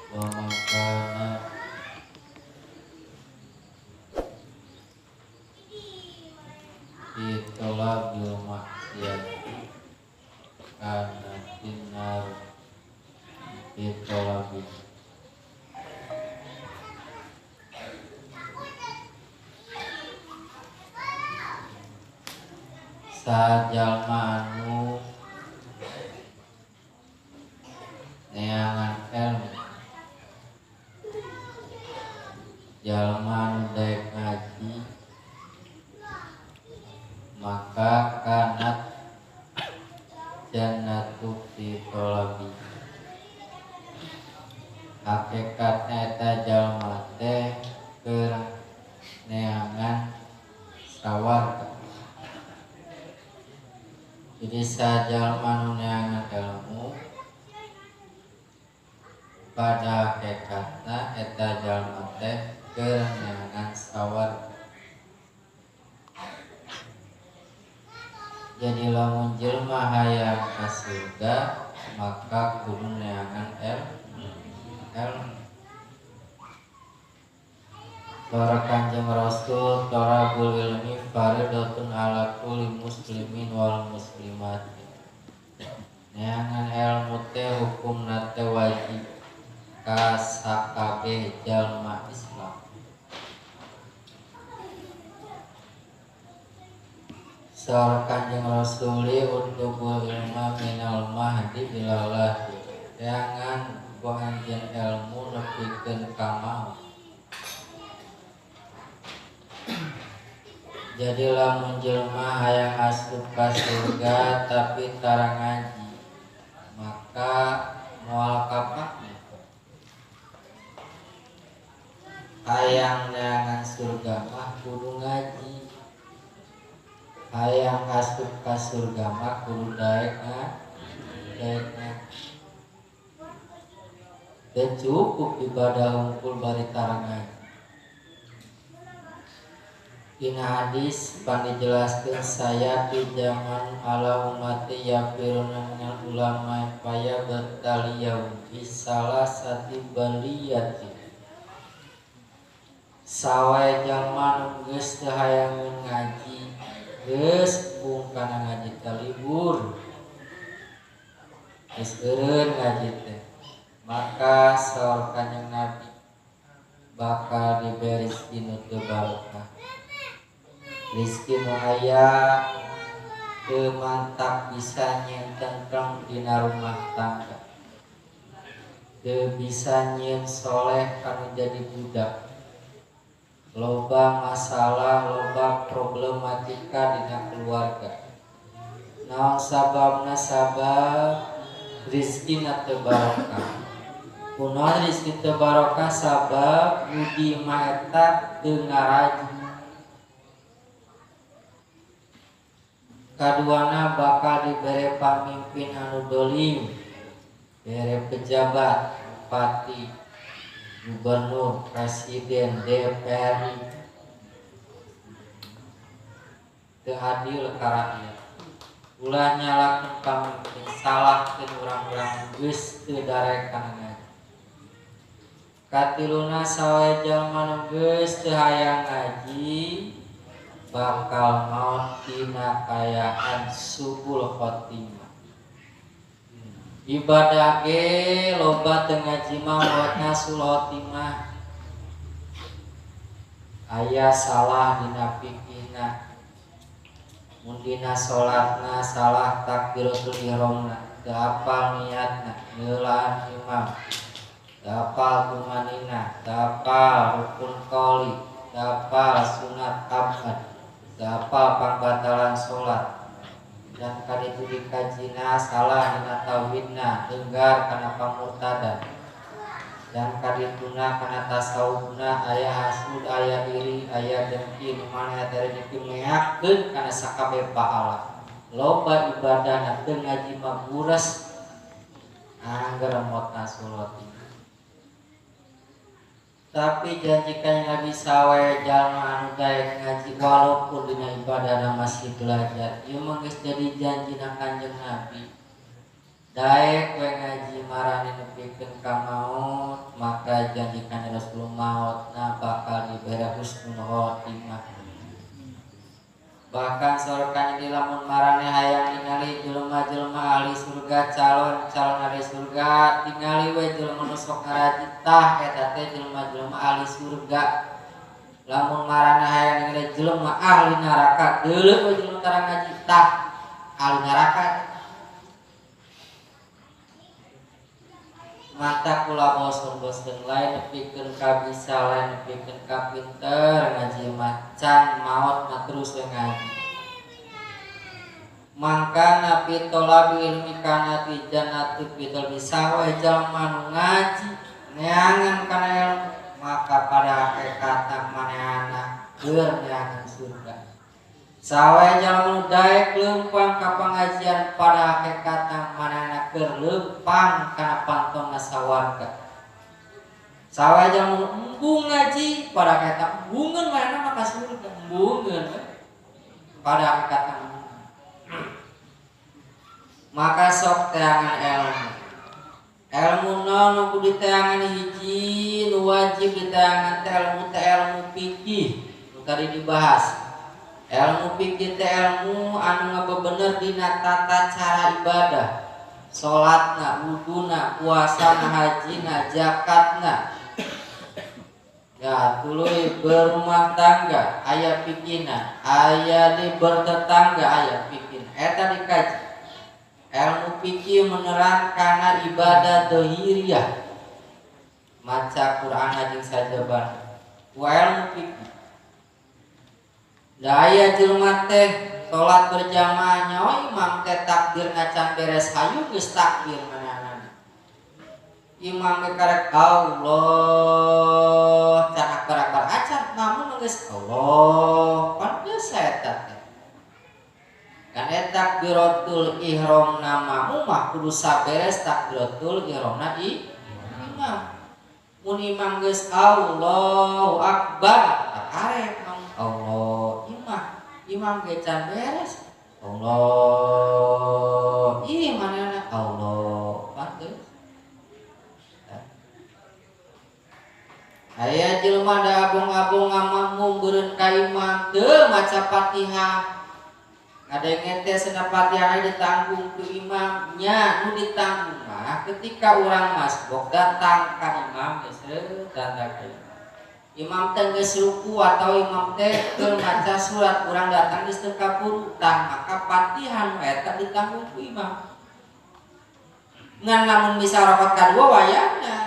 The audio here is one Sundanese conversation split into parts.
Wa man kana fi thalabil maksiat kana finnar fi thalabi. Sajalma anu neangan ilmu, jalma anu daek ngaji, maka kanat jannatu fi thalabi. Hakikatna eta jalma teh keur neangan sawarga. Jadi sajalma nu neangan ilmu pada hakikatna eta jalma teh keur neangan sawarga. Jadi lamun jelma hayang ka surga maka kudu neangan ilmu. Tora Kanjeng Rasul talabul ilmi faridatun ala kulli muslimin wal muslimat. Neangan ilmu teh hukumna teh wajib ka sakabeh jalma Islam. Saur Kanjeng Rasul utlubul ilma minal mahdi ilal lahdi. Neangan ku anjeun ilmu nepikeun ka maut. Jadi lamun jelma hayang asup ka surga tapi tara ngaji, maka moal kapake. Hayang neangan surga mah kudu ngaji. Hayang asup ka surga mah kudu daek ngaji. Dan cukup ibadah hungkul bari tara ngaji. Dina hadis pandijelaskeun saya di zaman ala umati yafiruna minal ulama faya bataliyau bisalah sati baliyati. Sawae jalma nu geus teu hayangeun ngaji, geus embung kana ngaji teh libur, geus eureun ngaji teh, maka saur Kanjeng Nabi bakal diberi rezeki nu teu barokah. Rizki nu aya teu mantap bisa nyieun tentrem dina rumah tangga, teu bisa nyieun soleh kanu jadi budak, loba masalah, loba problematika dina keluarga. Naon sababna? Sabab rizkina teu barokah. Kunaon rizki teu barokah? Sabab budi mah eta teu ngaraji. Kaduana bakal dibere pamimpin anu dolim, bere pejabat, bupati, gubernur, presiden, DPR, teu adil ka rakyat. Ulah nyalahkeun pamimpin, salahkeun urang-urang geus teu darek kana ngaji. Katiluna sawae jalma nu geus teu hayang ngaji bakal maot dina kayaan suul khotimah. Ibadah ge loba teu ngaji mah maotna suul khotimah. Aya salah dina fikihna, mun dina salatna salah takbiratul ihramna, teu apal niatna, ngeulaan imam, teu apal tumanina, teu apal rukun qauli, teu apal sunat abad, teu apal pangbatalan salat. Dan kaditu dikajina salah dina tauhidna, lenggar kana pamurtadan. Dan kadituna kana tasawufna aya hasud, aya iri, aya dengki, nu mana eta rezeki meakeun kana sakabeh pahala. Loba ibadahna teu ngaji mah buras angger maotna sulat. Tapi janjikan Nabi sawe jalma anu daek ngaji walaupun dina ibadahna masih belajar, ieu mah geus jadi janjina Kanjeng Nabi. Daek we ngaji marane nepikeun ka maut, eta janjikan Rasulullah maotna bakal dibere husnul khotimah. Bahkan saur kanjeng lamun marane hayang ningali jelema-jelema ahli surga, calon-calon ahli surga, tingali we jelema nu sok ngaraji tah eta teh jelema-jelema ahli surga. Lamun marane hayang ningali jelema ahli neraka, deuleu we jelema tara ngaji tah ahli neraka. Mata kula bosen-bosen lain nepikeun ka bisa lain nepikeun ka pinter ngaji mah can maot mah terus we ngaji. Mangka napi tolabi ilmi kana fi jannati fidal bisa we jalma nu ngaji neangan kana ilmu maka pada hakikatna manehna keur neangan surga. Sawe jalma nu daek leumpang ka pangajian pada hakikatna manehna keur leumpang kana pantonna sawarga. Sawe jalma nu embung ngaji pada hakikatna embungeun manehna maka surga embungeun we pada hakikatna. Maka sok teangan ilmu. Ilmu naon nu kudu diteangan hiji nu wajib diteangan teh ilmu teh ilmu fikih nu tadi dibahas. Ilmu fikih teh ilmu anu ngabebener dina tata cara ibadah. Salatna, wuduna, puasana, hajina, zakatna. Ya, tuluy berumah tangga aya fikihna, aya di bertetangga aya fikihna. Eta dikaji. Ilmu fikih menerangkan ibadah dohiriyah. Maca Quran jeung sajabana. Ku ilmu fikih. Da aya jelema teh salat berjamaah nyawa imam teh takbir ngacan beres hayu geus takbir manehna. Imam teh karek Allah can akbar-akbar acan namun geus Allah pan geus eta teh. Kan eta takbiratul ihramna makmum kudu saberes takbiratul ihramna imam. Mun imam geus Allahu akbar karek Allah imam imam ge can beres Allah ih manehna Allah pantes. Aya jelema da abong-abong ngamakmum beureun ka imam teu maca Fatihah. Ngadenge teh cenah Fatihah ditanggung ku imam nya nu ditanggung mah ketika urang masbuk datang ka imam geus datang ka imam. Imam teh geus ruku atau imam teh keur maca surat urang datang geus teu kapuru tah maka Fatihah nu eta ditanggung ku imam. Ngan lamun bisa rakaat kadua wayahna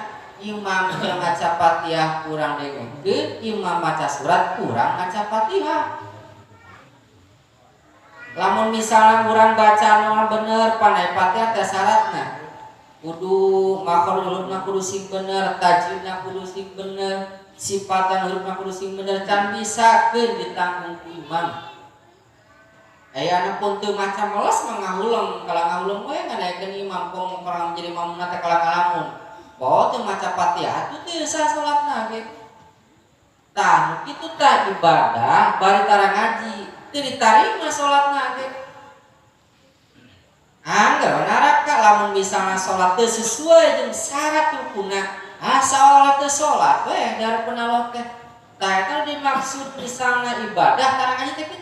imam keur maca Fatihah kurang dengekeun, imam maca surat kurang maca Fatihah. Lamun misalnya urang baca nu bener pandai Fatihah teh syaratna kudu makhraj hurufna kudu sing bener, tajwidna kudu sing bener, sifatan hurufna kudu sing bener can bisa keun ditanggung ku imam. Aya pun teu maca meles mah ngahuleng, kalah ngahuleng we ngadaekeun imam komo kurang jadi mamuna teh kalah ngalamun. Poho teu maca Fatihah atuh teu sah salatna ge. Tah nu kitu tah ibadah bari tara ngaji teu ditarima salatna ge. Angger neraka lamun misalna salat teu sesuai jeung syarat rukunna, ah saolah teu salat we darupun Allah teh. Tah eta dimaksud misalna ibadah tara ngaji teh kitu.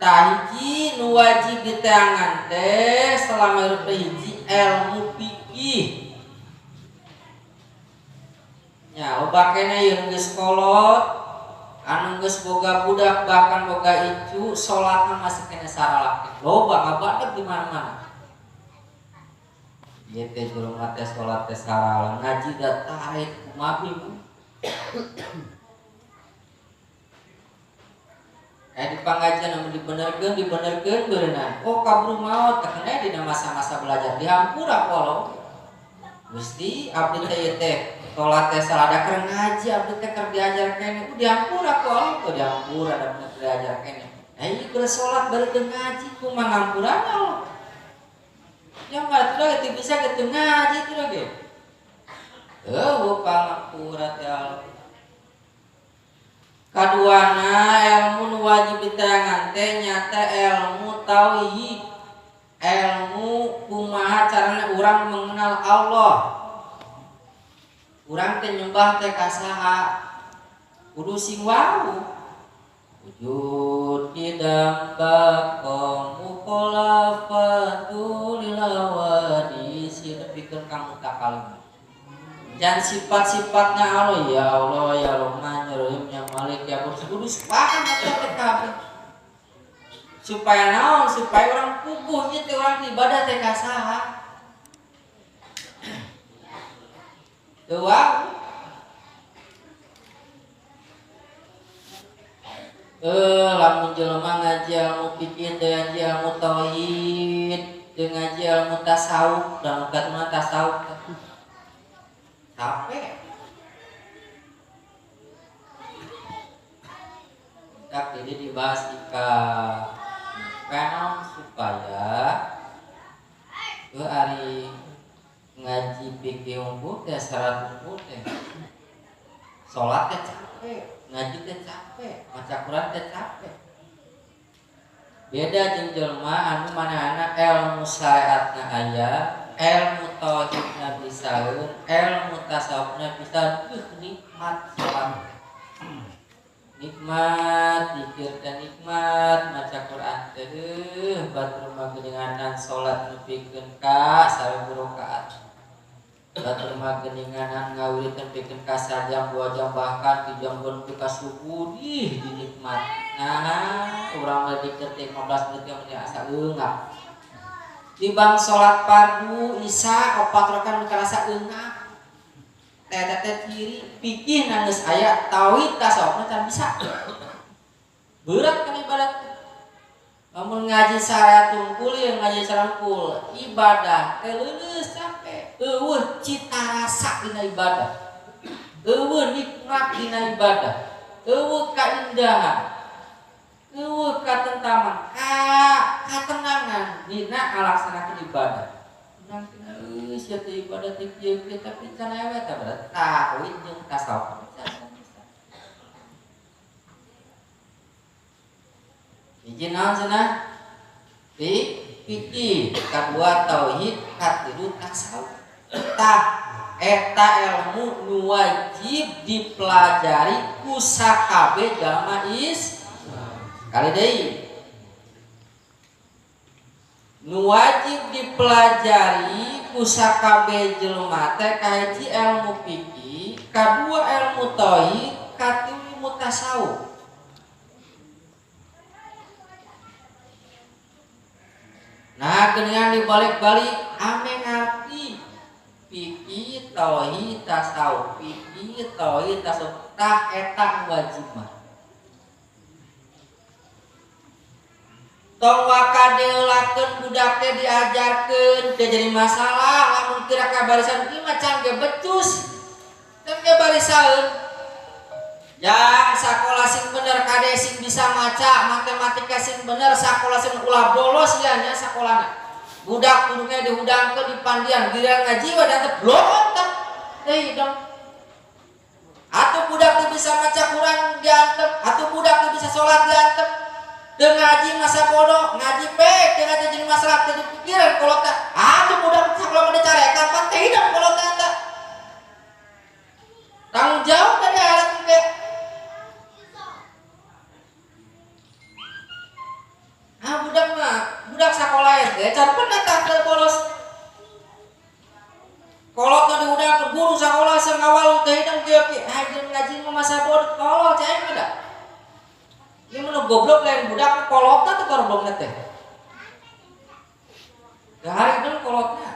Tah hiji nu wajib diteangan teh selama hirup teh hiji ilmu fikih. Nya loba keneh ieu geus kolot anu geus boga budak bahkan boga incu salatna masih keneh saralak. Loba ngabadet di mana-mana. Ieu teh jelema teh salat teh saralak ngaji da tarik kumaha ibu. Di pangajian anu dibenerkeun dibenerkeun beureunaan. Oh kaburu maot teh kena dina masa-masa belajar dihampura ku Allah. Gusti abdi teh ieu teh salat teh salada keur ngaji abdi teh keur diajar keneh ku dihampura ku Allah teh dihampura da bener diajar keneh. Ieu keur salat bari teu ngaji kumaha ngampurana Allah. Nya mah atuh teu bisa ge teu ngaji teh ge. Eueuh pangampura teh Allah. Kaduana ilmu nu wajib diteangan teh nyata ilmu tauhid. Ilmu kumaha carana urang mengenal Allah. Urang teh nyembah teh ka saha? Kudu sing wau. Wujud kidam baqa mukhalafatu lil hawadis nepikeun ka mutakalim. Dan sifat-sifatnya Allah, ya Allah, ya Rahman, ya Rahim, ya Malik, ya Qudus, kudu paham eta teh kabeh. Supaya naon? Supaya orang puguh nya teh urang ibadah teh ka saha. Teu wau. Lamun jelema ngaji ilmu fikih teh ngaji ilmu tauhid, teh ngaji ilmu tasawuf, dan mah tasawuf capek. Tak jadi dibahas ika kanon supaya ke ari ngaji fikih unggul teh syarat unggul teh salat teh capek, ngaji teh capek, maca Quran teh capek. Beda jeung jelema anu manehna ilmu syariatna aya, ilmu tauhidna bisaeun, ilmu tasawufna bisa, nikmat salat. Nikmat zikir teh nikmat, maca Quran teh batur mah geuninganan salat nepikeun ka 1000 rakaat. Batur mah geuninganan ngawirit nepikeun ka sajam 2 jam bahkan 3 jam nepi ka subuh ih dinikmat. Nah, urang mah dikeun teh 15 menit mah asa eungap. Dibang salat fardu isya 4 rakaat karasa eungap. Teh teh ciri pikir geus aya tauhid tasawufna can bisa. Berat kan ibadat. Lamun ngaji syariat tungkul ya ngaji sarangkul ibadah teh leuleus capek. Eueuh cita rasa dina ibadah. Eueuh nikmat dina ibadah. Eueuh kaindahan. Eueuh katentaman, katenangan dina ngalaksanakeun ibadah. Urang tina eueuh sia teh ibadah teh kieu kieu tapi can aya we teh berarti tauhid jeung tasawuf bisa. Hiji naon cenah? Fikih, kadua tauhid, katilu tasawuf. Tah eta ilmu nu wajib dipelajari ku sakabeh jalma is. Kali deui. Nu wajib dipelajari ku sakabeh jelema teh kahiji ilmu fikih, kadua ilmu tauhid, katilu ilmu tasawuf. Nah, geuningan dibalik-balik ame ngarti fikih tauhid tasawuf, fikih tauhid tasawuf tah eta wajib mah. Tong waka deulakeun budak teh diajarkeun teh jadi masalah lamun kira ka barisan ieu mah can ge becus. Can ge barisaeun. Yang sakola sing bener kade sing bisa maca, matematika sing bener, sakola sing ulah bolos ya nya sakolana. Budak kudungnya dihudangkeun di pandian, giliran ngaji we da teh blok teh. Teh dong. Atuh budak teu bisa maca Quran diantep, atuh budak teu bisa salat diantep. Teu ngaji masa bodoh, ngaji pek, teu ngaji jadi masalah teu dipikiran kolot teh. Atuh budak sakola mah dicarekan pan teh hidung kolot teh eta. Tanggung jawab dari akhirat engke. Ah budak mah, budak sakola teh can pernah tah teu bolos. Kolot nu diundang ke guru sakola sengawal teh hidung kieu kieu. Ah jeung ngaji mah masa bodoh kolot cai mah da. Ieu mah nu goblok lain budak kolotna teh goblokna teh. Dahar hidung kolotna.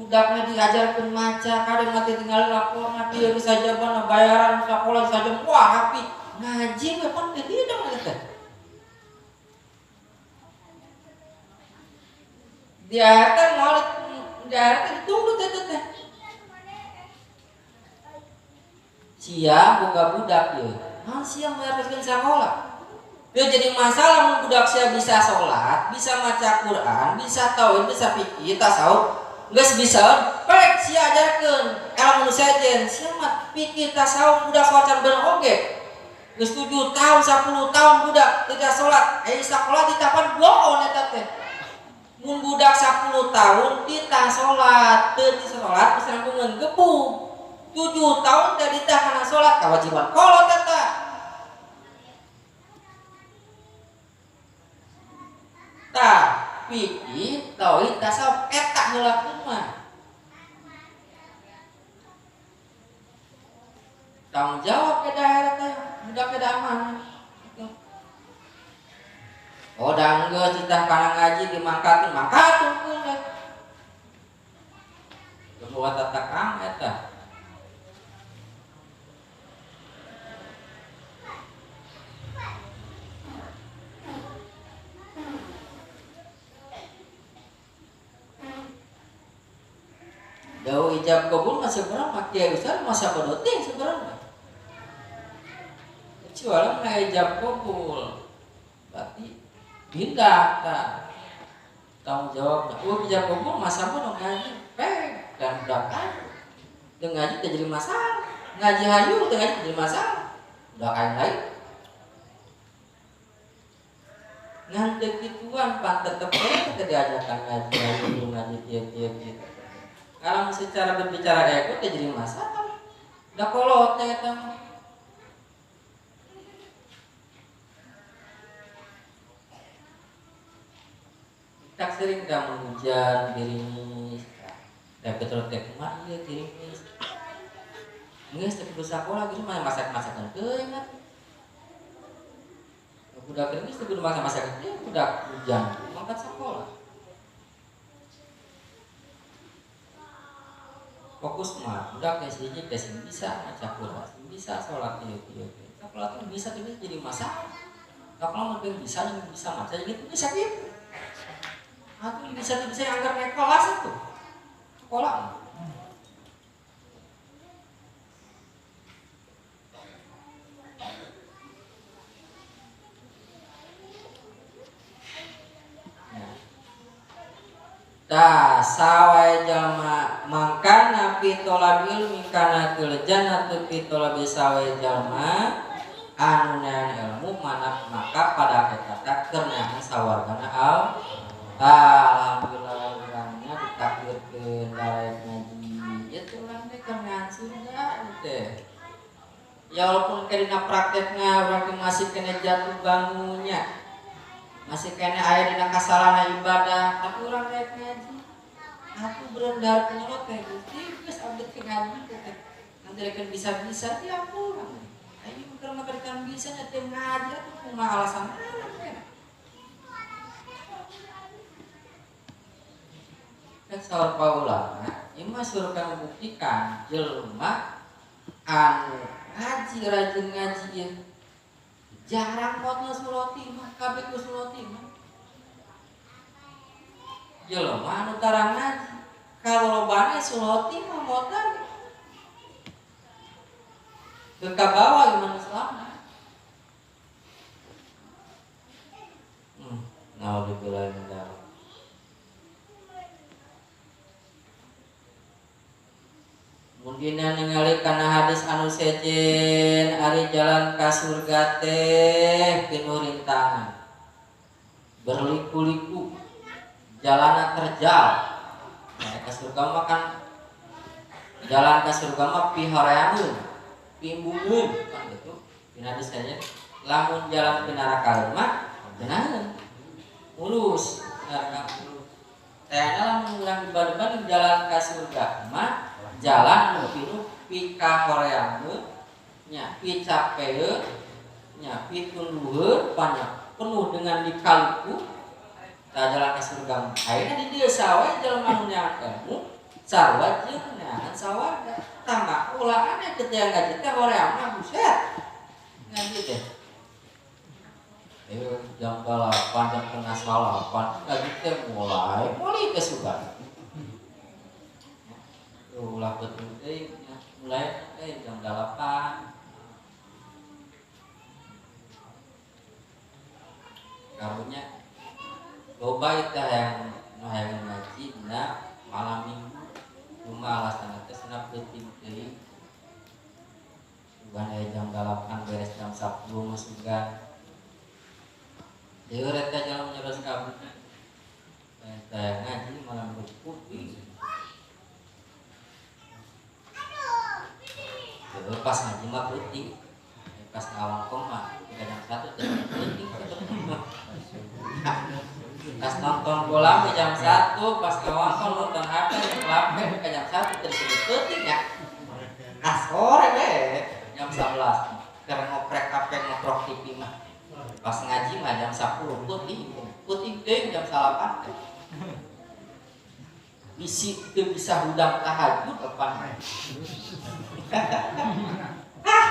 Budaknya diajarkeun maca, kadang mati tinggal lapor, kieu geus sajabana bayaran sakola sajam, wah rapi. Ngaji we pan teu hidung eta. Di akhirat moal di akhirat ditunggu teh teh. Sia boga budak ieu. Naon sia bayarkeun sakola? Dia jadi masalah mun budak sia bisa salat, bisa maca Quran, bisa tauhid, bisa fikih, tasawuf. Geus bisa, pek sia ajarkeun ilmu sejen, sia mah fikih tasawuf budak salat can bener oge. Geus 7 tahun, 10 tahun budak tidak salat, aya sakola ditapan bloon eta teh. Mun budak 10 tahun ditah salat, teu salat geus langkungan gebug. 7 tahun teh ditah kana salat kewajiban kolot eta. Tah, fikih tauhid tasawuf eta heula kumaha. Tanggung jawab ke daerah teh, budak ke amanah. Oh, danggeus ditah kana ngaji dimangkatkeun, mangkatkeun we. Boga tata krama eta. Jauh ijab kabul mah sebenarnya kiai ustaz masa bodoh teh sebenarnya. Kecuali mun ijab kabul berarti pindah tah tanggung jawab. Oh ijab kabul masa bodoh ngaji pek dan udah kan ngaji teh jadi masalah, ngaji hayu teh ngaji jadi masalah, udah kain lain. Ngan teu kituan pan tetep we teh diajarkan ngaji hayu ngaji kieu-kieu kieu. Kalau secara berbicara ego teh jadi masalah. Da kolot teh eta mah. Tak sering da hujan gerimis. Da betul teh kumaha ieu gerimis. Geus teh kudu sakola geus mah masak-masakeun teuing atuh. Budak gerimis teh kudu masak-masakeun teuing budak hujan mangkat sakola. Fokus mah budak geus hiji geus bisa maca Quran, bisa salat ieu ieu. Sakola tuh bisa tuh jadi masalah. Kalau mah bisa jeung bisa maca gitu bisa gitu. Atuh bisa tuh bisa anggar naik kelas itu. Sekolah. Tah sawai jalma mangkana fi tholabil ilmi kana til jannatu fi tholabi sawai jalma anu neangan ilmu mana maka pada hakikatna keur neangan sawargana al. Alhamdulillah urangnya ditakdirkeun daek ngaji ieu teh urang teh keur neangan surga teh. Ya walaupun dina praktekna urang teh masih kena jatuh bangunnya, masih kena aya dina kasalahna ibadah, tapi urang rek ngaji. Atuh berendar penyelot teh Gusti geus abdi teh ngaji teh. Nanti rek bisa-bisa ti ampun. Ayo keur mah kan bisa nya teh ngaji atuh kumaha alasan kan saur paulana ieu mah suruh membuktikan jelema anu ngaji rajin ngaji ieu jarang potna suloti mah kabeh ku suloti mah jelema anu tarang ngaji kalau lobana suloti mah motan teu kabawa iman Islam. Naudzubillah min dzalik. Mungkin ningali kana hadis anu sejen ari jalan ka surga teh pinuh rintangan, berliku-liku, jalanna terjal. Nah, ka surga mah kan jalan ka surga mah pihoreaneun, pimbungeun kan gitu. Dina hadis sejen lamun jalan ke neraka mah geunaheun mulus, neraka mulus. Teh lamun urang ibadah jalan ka surga mah jalan nu pinuh pikahoreaneun nya picapeun nya pitunduheun banyak penuh dengan lika-liku tah jalan ka surga. Ayeuna di dieu sawe jelema nu neangan ilmu sarua jeung neangan sawarga. Tah mah ulah aneh ketika ngaji teh hoream mah buset ngaji teh. Ayo jam 8 jam 7:30 ngaji teh mulai mulai ke surga. Ulah betul teh mulai jam 8. Karunya loba eta yang hayang ngaji dina malam minggu cuma alasan teh senap peuting teuing. Sugan aya jam 8 beres jam 10 mah sugan. Deur eta jalan nyeros kabeh. Eta Pas nonton bola jam 1, pas nonton nonton HP ngelapek ke jam 1 terus peuting ya. Ah sore we jam 11. Keur ngoprek HP ngoprok TV mah. Pas ngaji mah jam 10 peuting, peuting deui jam 8. Bisi teu bisa hudang tahajud kapan. Ah.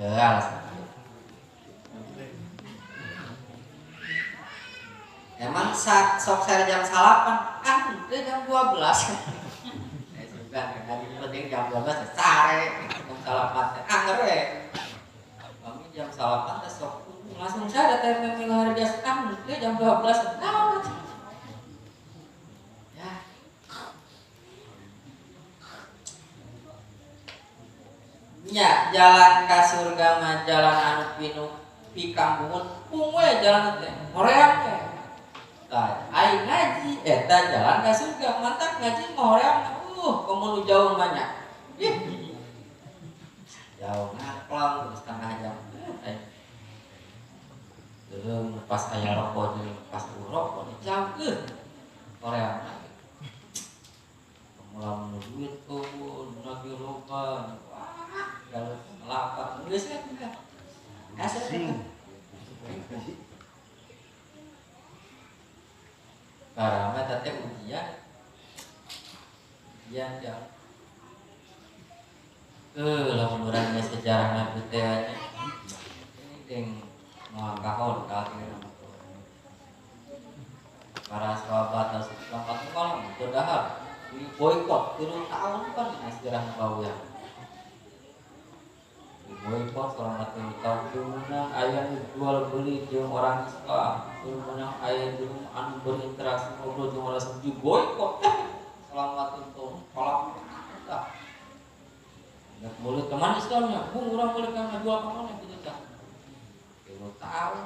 Ya, emang sok saya jam 8, ah itu jam 12. Eh sudah, ngaji penting jam 12 sare, jam 8 angger we. Kami jam 8 teh sok langsung saya teh memilih hari biasa, ah itu jam 12. Naon? Ya. Nya jalan ka surga mah jalan anu pinu pikambungun pung we jalan teh hoream we. Tah aing ngaji eta jalan ka surga mantap ngaji mah hoream komo nu jauh mah nya. Ih. Jauh ngaklang setengah jam. Belum pas aya rokok jeung pas rokok jauh eueuh. Hoream. Komo lamun duit eueuh lagi loba. Kalau lapar geus kan asing. Karama teh ujian. Ujian jauh. Lamun urang geus sejarah Nabi teh nya. Ini deng moal kahon ka para sahabat Rasulullah kalau teu dahar di boikot 3 tahun kan dina sejarah Nabawiyah. Boikot selama 3 tahun menang aya nu jual beli jeung orang Islam, menang aya jeung anu berinteraksi ngobrol jeung orang Islam di boikot selama 3 tahun. Kolak tah. Nggak boleh teman Islamnya, bung urang boleh kan ngajual ka mana kitu tah. 3 tahun.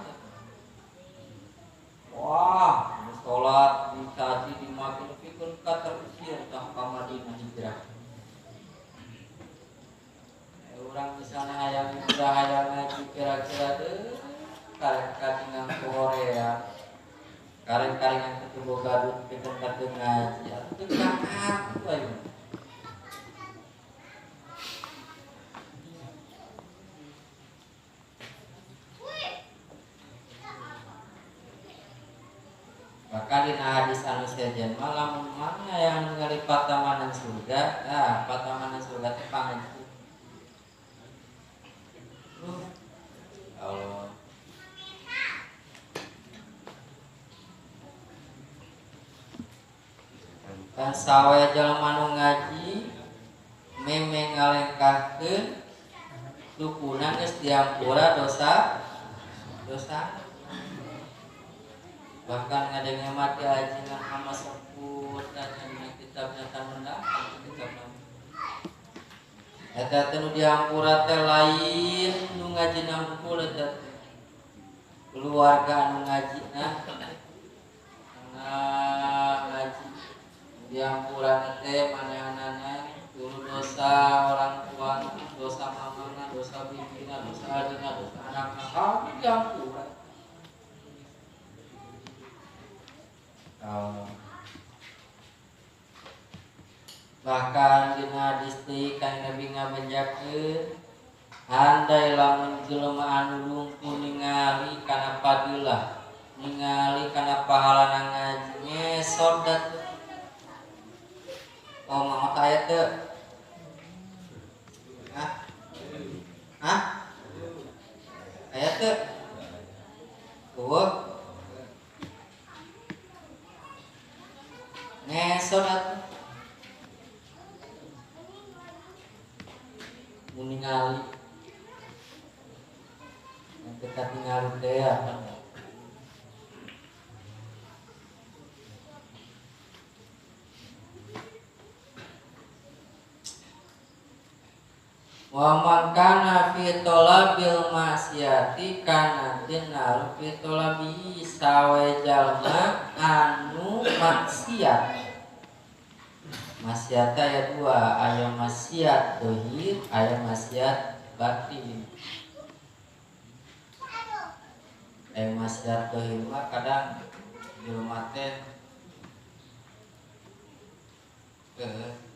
Wah, salat dicaci dimaki pikeun ka terusir tah ka Madinah hijrah. Orang misalnya hayang udah hayang ngaji kira-kira deh karek katingan Korea karek karingan ketemu gadut ke tempat ngaji atau ke aku aja. Bahkan di hadis anu sejen malam mana yang ningali patamanan surga, nah patamanan surga teh pangaji. Allah. Kan sawe jalma nu ngaji meme ngalengkahkeun lukuna geus diampura dosa dosa. Bahkan ngadenge mati ajengan ama sepuh dan dina kitab nyata mendatang kitab. Eta teh nu diampura teh lain nu ngajina hungkul eta teh. Keluarga anu ngajina ngaji diampura teh manehanana dulu dosa orang tua, dosa mamana, dosa bibina, dosa adina, dosa anakna, kabeh diampura. Bahkan dina hadis teh kan Nabi ngabejakeun andai lamun jelema anu lumpuh ningali kana fadilah ningali kana pahalana ngaji ngesot da teu. Oh maot aya teu? Hah? Hah? Aya teu? Eueuh. Ngesot atuh. Ningali yang kita tinggal teh apa wa man kana fi talabil maksiati kana dinaru fi talabi sawe jalma anu maksiat Maksiat aya dua, aya maksiat zahir, aya maksiat batin. Aya maksiat zahir mah kadang jelema teh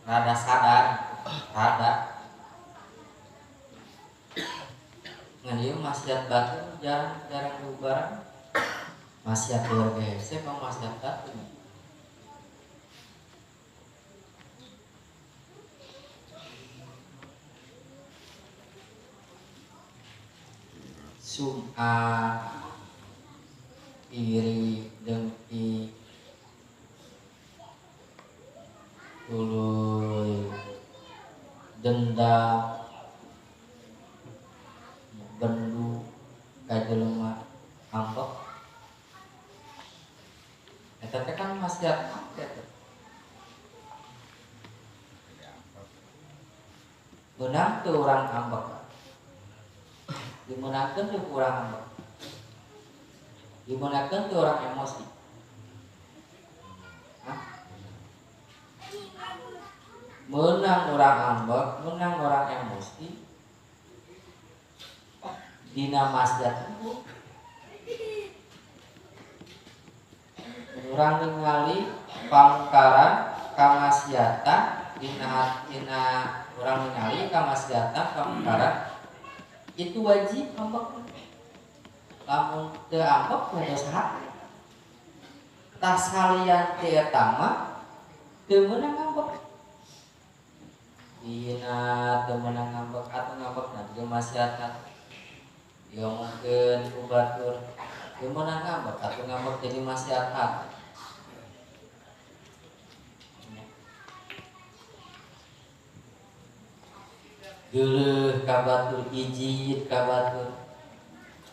rada sadar, rada. Ngan ieu maksiat batin jarang diubaran. Maksiat luar biasa, mah maksiat batin. Sum'ah, iri, dengki, tuluy, dendam, bendu, ka jelema ambek. Eta teh kan maksiat teh. Meunang teu urang ambek. Dimenangkeun teu urang ambek. Dimenangkeun teu urang emosi. Hah? Meunang urang ambek, meunang urang emosi. Dina maksiat itu urang ningali pangkaran kamaksiatan dina dina urang ningali kamaksiatan pangkaran itu wajib ambek. Lamun teu ambek mah dosa hate. Tah salian ti eta mah teu meunang ambek. Dina teu meunang ambek atuh ngambekna jeung maksiatan. Diomongkeun ku batur teu meunang ngambek atuh ngambek jadi maksiat hate. Geuleuh ka batur, ijid ka batur,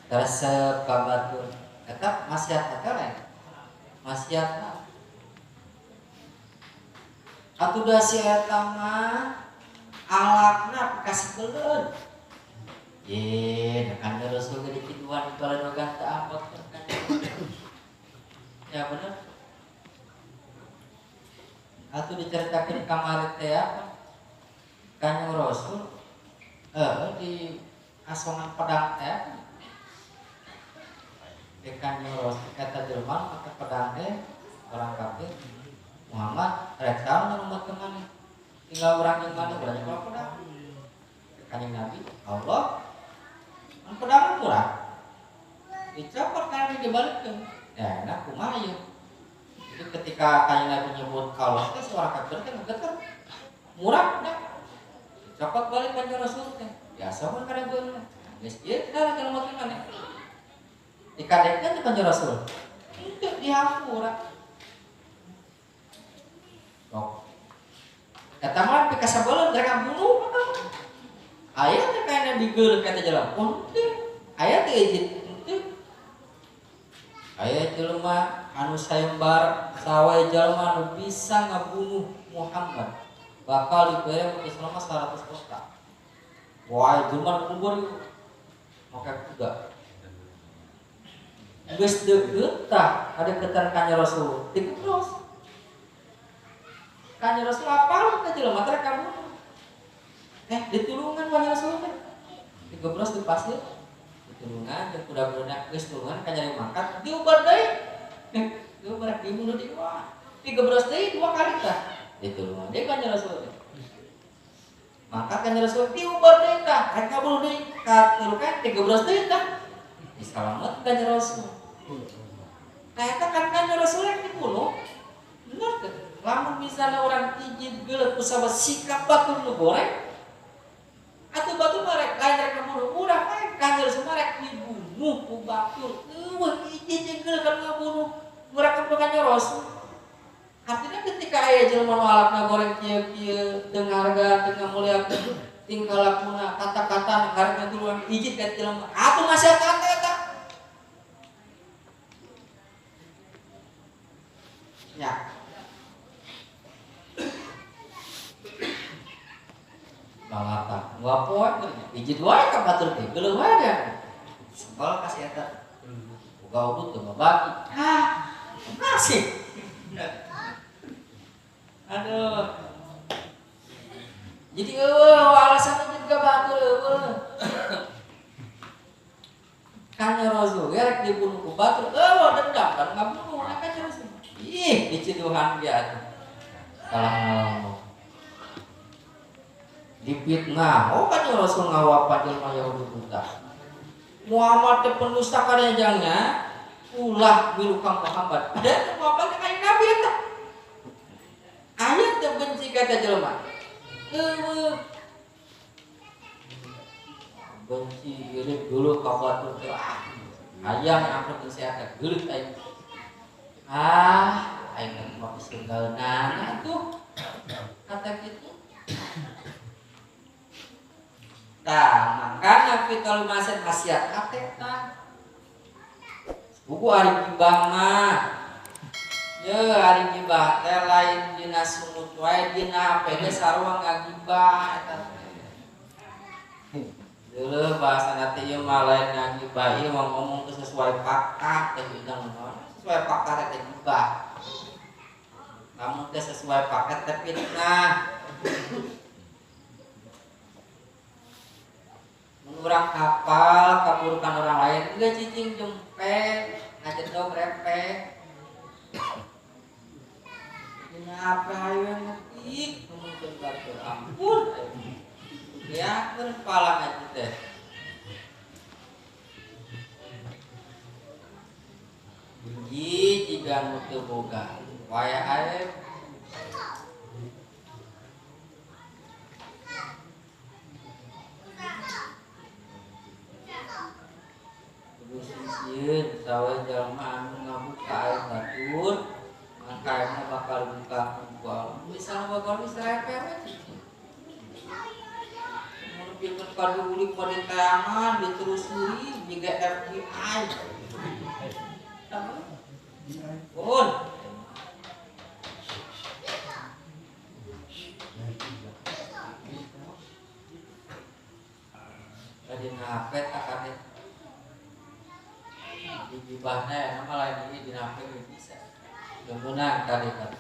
resep ka batur, eta maksiat hate lain. Maksiat hate. Atuh da si eta mah alakna kasih beuleun. Ye, kan Rasul ge dikituan baladogan teu ambek kan. Ya bener. Atuh diceritakeun kamari teh apa? Kanjeng Rasul di asongan pedang teh. Di Kanjeng Rasul eta jelema make pedang teh orang kafir. Muhammad rek saha nu umat maneh? Tinggal urang jeung maneh banyak pedang. Kanjeng Nabi Allah kan pedang kurang. Dicopot kan dibalikkeun. Ya enak kumaha ieu. Jadi ketika Kanjeng Nabi nyebut Allah teh seorang kafir teh ngegeter. Murah dah. Dicopot balik Kanjeng Rasul teh. Biasa mun kana beungeut. Geus ieu teh kana umat maneh. Dikadekkeun teh Kanjeng Rasul. Henteu dihampura. Sok. Eta mah pikasabeuleuh rek ngabunuh. Aya teh kana digeuleuh ka teh jelema. Oh henteu. Aya teh izin henteu. Aya jelema anu sayembar sawae jelema anu bisa ngabunuh Muhammad. Bakal dibere ku selama 100 kota. Wah, jelema kubur make kuda. Geus deukeut tah kadeukeutan ka Rasul. Digebros. Kanjeng Rasul apal ka jelema teh kabunuh. Ditulungan kanjeng Rasul teh. Digebros di pasir. Ditulungan jeung kuda-kuda geus tulungan kanjeng mangkat diubar deui. Diubar dibunuh deui. Wah, digebros deui dua kali tah. Ditulungan deui kanjeng Rasul teh. Mangkat kanjeng Rasul diubar deui tah, rek ngabunuh deui. Katilu kan digebros deui tah. Disalamet kanjeng Rasul. Nah, eta kan kanjeng Rasul yang dibunuh. Bener teh. Lamun misalnya orang ijid geuleuh ku sabab sikap batur nu goreng atuh batur mah rek lain rek ngabunuh urang lain kanjeng Rasul mah rek dibunuh ku batur. Eueuh ijid jeung geuleuh kan ngabunuh urang ka kanjeng Rasul. Artinya ketika aya jelema nu alakna goreng kieu-kieu teu ngahargaan teu ngamuliakeun tingkah lakuna kata-kata harga duluan ijid ka jelema atuh masyarakat eta. Ya. Balata, gua poe ijid wae ka batur teh geuleuh wae dia. Sebel ka si eta. Boga udut teu babagi. Ah, masih. Aduh. Jadi eueuh alasan juga batur eueuh. Kan Rasul ge rek dibunuh ku batur eueuh dendam kan ngabunuh kan Rasul. Ih diciduhan ge atuh. Salah ngomong. Dipitnah, oh kan Rasul ngawapan jelema Yahudi buta. Muhammad teh pendusta kadejangnya ulah milu ka Muhammad. Ada Muhammad teh kayak nabi eta. Aya teh benci ka eta jelema. Eueuh. Benci irit geuleuh ka batur teh ah. Hayang angkat teu sehat geuleuh aing. Ah, aing mah sunggalna atuh. Kata kitu. Tah, makana fitul maksiat maksiat hate tah. Buku ari gibah mah. Ye ari gibah teh lain dina sungut wae dina HP ge sarua ngagibah eta teh. Deuleuh bahasana teh ieu mah lain ngagibah ieu mah ngomong teu sesuai fakta teh ujang sesuai fakta teh gibah. Lamun teh sesuai fakta teh fitnah. Mengurang kapal keburukan orang lain enggak cicing jempe ngajedog repe dina apa hayu ngetik ngomongkeun batur ampun ya berpala ngaji teh hiji jiga nu teu boga wae ae sieun sawe jalma anu ngabuka air batur mangka airna bakal dibuka ku Allah misalna bakal bisa reper we cicing mun pikeun kaduulik pada tayangan ditelusuri jiga FBI pun tadi HP tak kade di jubahnya nama lain ini di HP bisa benar kali tadi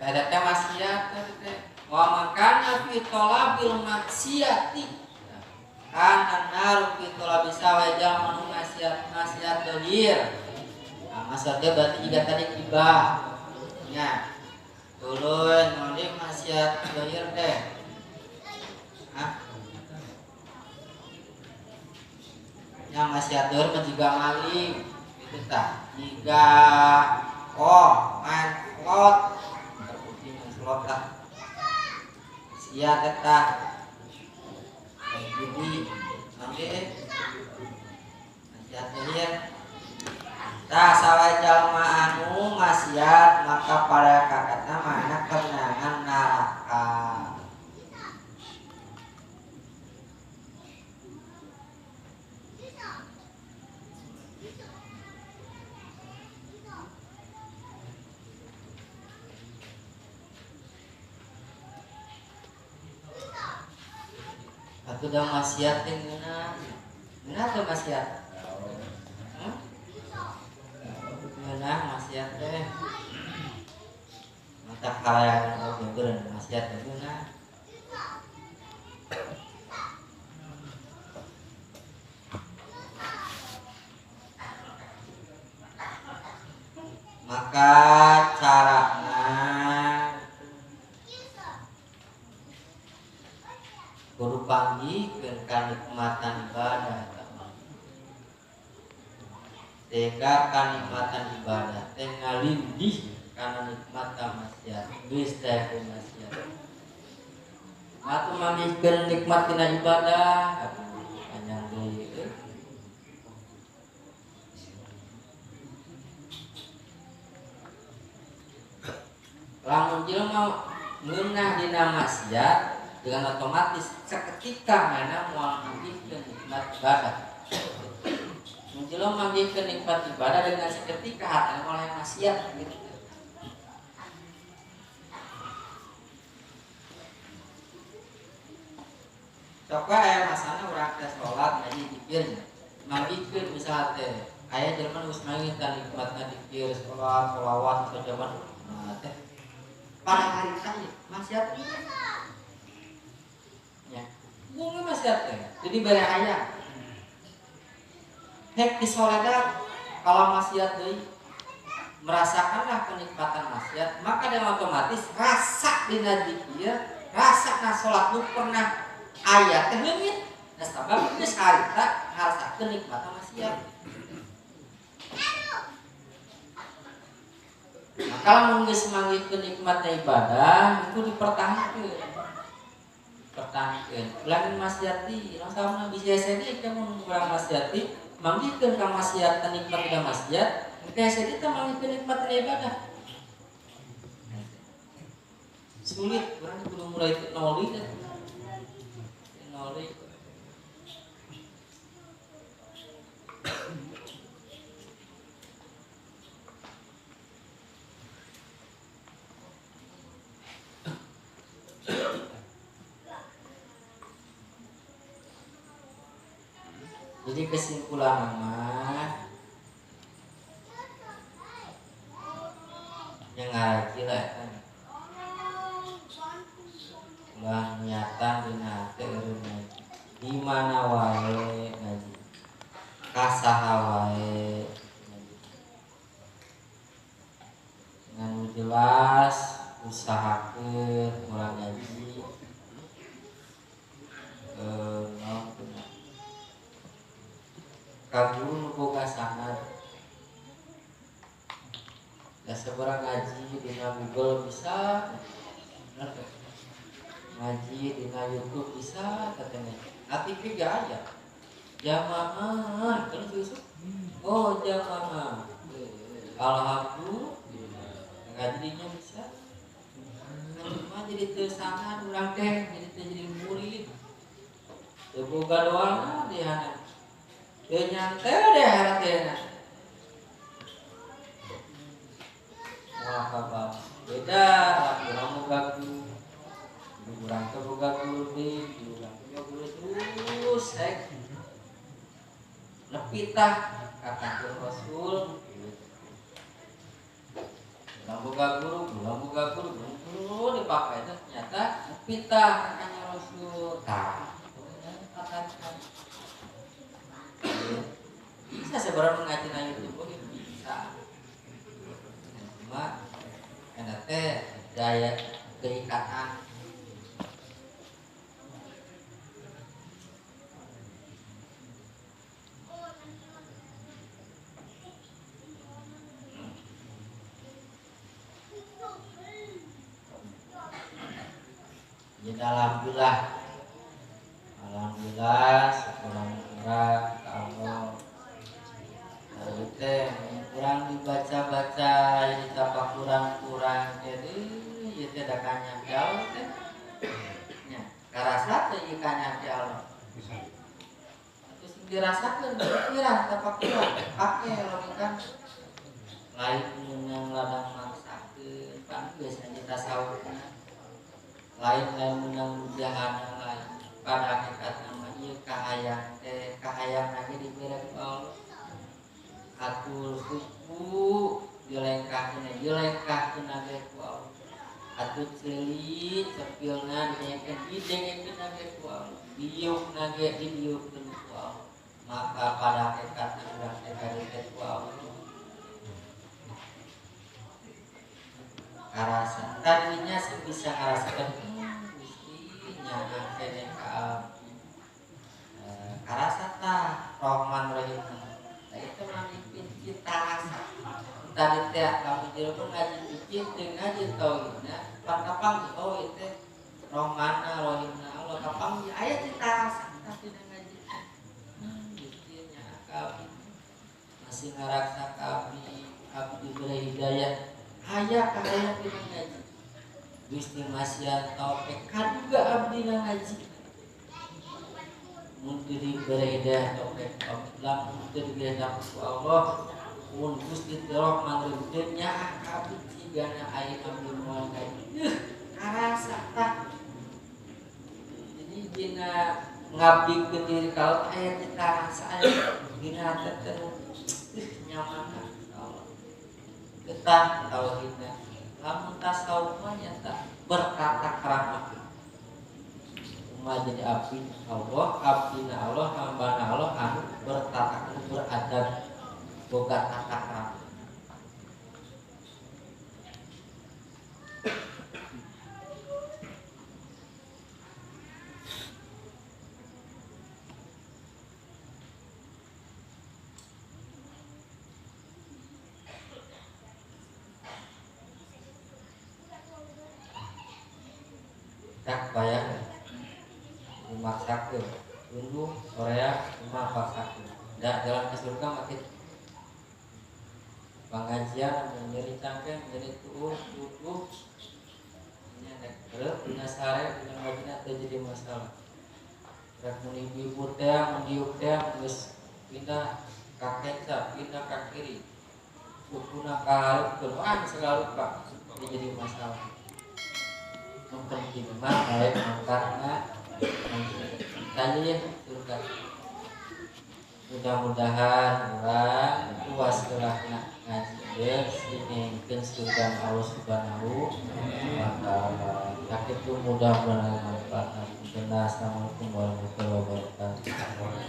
ada teh maksiat teh wa makana fi talabil maksiati kan naru fi talabi sawa jalma nu maksiat maksiat dohir. Nah, maksiat berarti jika tadi gibah nya turun mandi maksiat dohir teh. Hah? Yang maksiat dohir mah jiga maling itu tah jiga oh main slot terbukti main slot lah sia eta judi nanti maksiat dohir tah sawa jalma anu maksiat maka pada kakatna mana kenangan neraka. Atuh da maksiat teh ngeunah. Ngeunah teu maksiat? Ngeunah maksiat teh. Mata hayang oge beureun maksiat teh ngeunah. Maka carana kudu panggihkeun kanikmatan ibadah sehingga kanikmatan ibadah teh ngalindih kana nikmat maksiat geus teh maksiat matu manggihkeun nikmat dina ibadah panjang deui euy. Lamun jelema ngeunah dina maksiat dengan otomatis seketika mana moal manggihkeun nikmat ibadah. Mun jelema manggihkeun nikmat ibadah dengan seketika hatena moal maksiat gitu. Sok we aya masana urang teh salat ngaji zikir nya. Manggihkeun misalna teh aya jelema nu geus manggih ka nikmatna zikir, salat, sholawat, sajaban nah teh. Pada hari tadi maksiat ya bunga maksiat teh jadi bere hayang hek disoledat kalau maksiat deui merasakanlah kenikmatan maksiat maka dengan otomatis rasa dina zikir rasa na salat nu pernah aya teh leungit nah sabab geus harita ngarasakeun nikmatna maksiat. Maka lamun geus manggihkeun nikmatna ibadah itu dipertahankeun. Dipertahankeun. Ulah maksiat di, lamun sababna bisa hese deui mun urang maksiat di, manggihkeun ka maksiat nikmat dina maksiat, engke hese deui teh manggihkeun nikmat dina ibadah. Sulit, urang kudu mulai ti nol deui teh. Nol deui. Jadi kesimpulan mah yang ngaji lah kan. Ulah niatan dina hate eureun ngaji. Di mana wae ngaji. Kasaha wae ngaji. Dengan jelas usahakeun urang ngaji. Kabul boga sanad. Da seberang ngaji dina Google bisa, ngaji dina YouTube bisa katanya. ATP gak aya. Jamaah terus Yusuf. Oh jamaah. Alhamdulillah. Ngajinya bisa. Cuma jadi teu sanad urang teh jadi teu jadi murid. Teu boga doana dihana. Teu nyantel deh hatena. Wah kabar beda urang boga guru. Urang teh boga guru deui, urang teh boga guru terus hek. Nepi tah ka kanjeng Rasul. Urang boga guru, urang boga guru, guru dipake teh ternyata nepi tah ka kanjeng Rasul. Tah, bisa sebenarnya mengaji na YouTube oke bisa. Cuma enak teh daya keikatan. Jadi alhamdulillah, alhamdulillah sekurang-kurang Allah. Lalu teh kurang dibaca-baca, jadi tapak kurang-kurang, jadi ieu teh da kanyang jauh teh. Nya, karasa teh ieu kanyang jauh. Atuh sing dirasakeun pikiran tapak kurang, pake logika. Lain meunang ladang maksakeun, pan geus ngaji tasawufna. Lain-lain meunang mujahana lain. Pada hakikatna mah ieu kahayang teh, kahayang lagi dibere ku Allah. Atul suku dilengkahkeun dilengkahkeun ge ku Allah. Atuh ceuli cepilna didengekeun didengekeun ge ku Allah. Diukna ge didiukkeun ku Allah. Maka pada hakikatna urang teh kadieu ku Allah. Karasa tadinya sih bisa ngarasakeun Gusti nyaah keneh ka abdi. Karasa tah Rahman Rahim. Nah itu mamimpin cita rasa. Tadi teh lamun jelema ngaji fikih teu ngaji tauhidna, pan kapanggih oh ieu teh Rahmana Rahimna Allah kapanggih aya cita rasa tapi ngaji. Gusti nyaah ka abdi. Masih ngaraksa ka abdi, abdi diberi hidayah. Aya kahayang dina ngaji. Gusti masihan taufik kaduga abdi na ngaji. Mun teu diberi hidayah taufik lamun teu diberi hidayah ku Allah mun Gusti teu Rahman Rahim teu nyaah ka abdi cigana aya abdi moal ngaji. Karasa tah. Jadi dina ngabdikeun diri ka Allah aya cita rasa aya dina hate teh nyaman Allah. Ketah tauhidna. Lamun tasawuf mah nyata bertata krama. Kumaha jadi abdi Allah, abdina Allah, hambana Allah anu bertata anu beradab, boga tata krama. Tak bayang memaksakeun tunggu Korea cuma paksakeun ndak jalan ke surga makin pengajian nyeri cangkeng nyeri tuuh tubuh nya nek punya sare punya ngajina teh jadi masalah rek mun ibu teh mun diuk teh geus pindah ka kenca pindah ka kiri kukuna ka hareup wah segala rupa jadi masalah. Penting mah baik karena tadi ya surga. Mudah-mudahan orang puas setelah ngaji deh singkeun surga Allah Subhanahu wa taala. Sakitu mudah-mudahan manfaatna. Assalamualaikum warahmatullahi wabarakatuh.